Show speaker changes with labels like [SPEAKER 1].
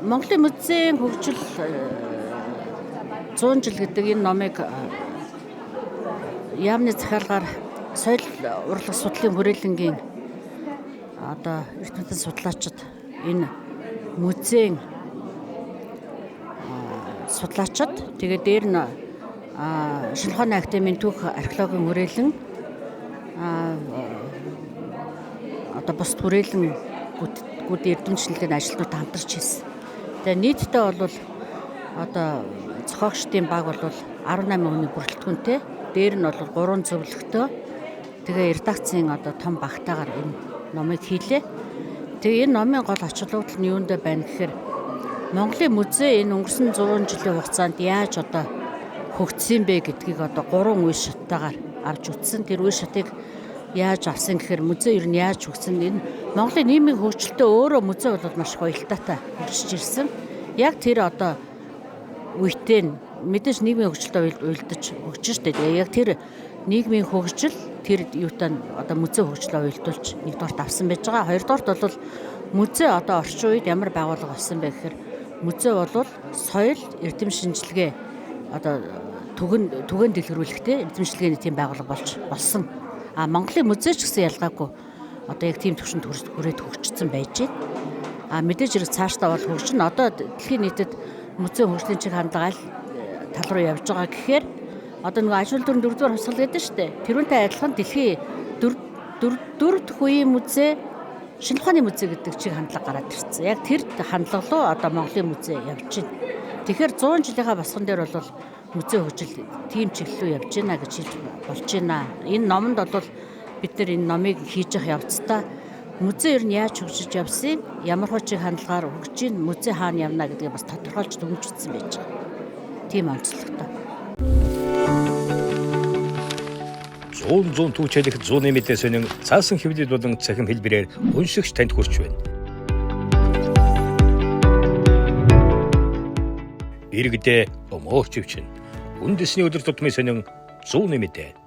[SPEAKER 1] Монголын музейн хөгжил 100 жил гэдэг энэ номыг яамны захиалгаар соёл урлаг судлалын хүрээлэнгийн одоо эрдэмтэн судлаачид энэ музейн судлаачид тэгээ дээр нь Шинжлэх ухааны академийн түүх археологийн хүрээлэн одоо бусад хүрээлэнгүүд эрдэм шинжилгээний ажилтнуудтай хамтарч хийсэн. Тэгээ нийтдээ бол одоо зохиогчдын баг бол 18 хүний бүрэлдэхүүнтэй. Дээр нь бол 3 зөвлөгтөө. Тэгээ редакцийн одоо том багтаагаар энэ номыг хийлээ. Тэгээ энэ номын гол ач холбогдол нь юунд байна гэхээр Монголын музей энэ өнгөрсөн 100 жилийн хугацаанд яаж одоо хөгжсөн бэ гэдгийг одоо 3 үе шаттайгаар авч үзсэн. Тэр үе шатыг яаж авсан гэхээр музей ер нь яаж хөгжсөн, энэ Монголын нийгмийн хөгжилтөө өөрөө музей бол маш их уялдаатай хөгжиж ирсэн. Яг тэр одоо үедээ нь мэдээж нийгмийн хөгжилтөд уялдаж хөгжиж штэ. Яг тэр нийгмийн хөгжил тэр юутай одоо музей хөгжлөө уялдуулж нэгдүгээрт авсан байж байгаа. Хоёрдугаарт бол музей одоо орчин үед ямар байгууллага болсон бэ гэхээр музей бол соёл, эрдэм шинжилгээ одоо түгээн дэлгэрүүлэхтэй эрдэм шинжилгээний тийм байгууллага болж болсон. А Монголын музей ч гэсэн ялгаагүй одоо яг тийм түвшинд хүрээд хөгжсөн байж байна. А мэдээж хэрэг цаашдаа бол хөгжин. Одоо дэлхийн нийтэд музейн хөгжлийн чиг хандлага аль тал руу явж байгаа гэхээр одоо нөгөө ажил дүр дөрөвдүгээр хувьсгал гэдэг шүү дээ. Тэрүүнтэй адилхан дэлхийн дөрөв дэх үеийн музей шинжлэх ухааны музей гэдэг чиг хандлага гараад ирсэн. Яг тэр хандлага руу одоо Монголын музей явж байна. Тэгэхээр 100 жилийнхаа босгон дээр бол музей хөгжил тийм чиглэл рүү явж байна гэж хэлж болж байна. Энэ номонд бол бид нар энэ номыг хийж явах явцдаа музей ер нь яаж хөгжиж явсан, ямар чиг хандлагаар хөгжиж, музей хаана явна гэдгийг бас тодорхойлж дүгнж үзсэн байж байгаа. Тийм онцлогтой.
[SPEAKER 2] 100 түүчэлэх зууны мэдээ сонин цаасан хэвлэл болон цахим хэлбэрээр уншигч танд хүрч байна. Иргэдээ өмөөрчвчин. Үндэсний өдөр тутмын сонин зууны мэдээ.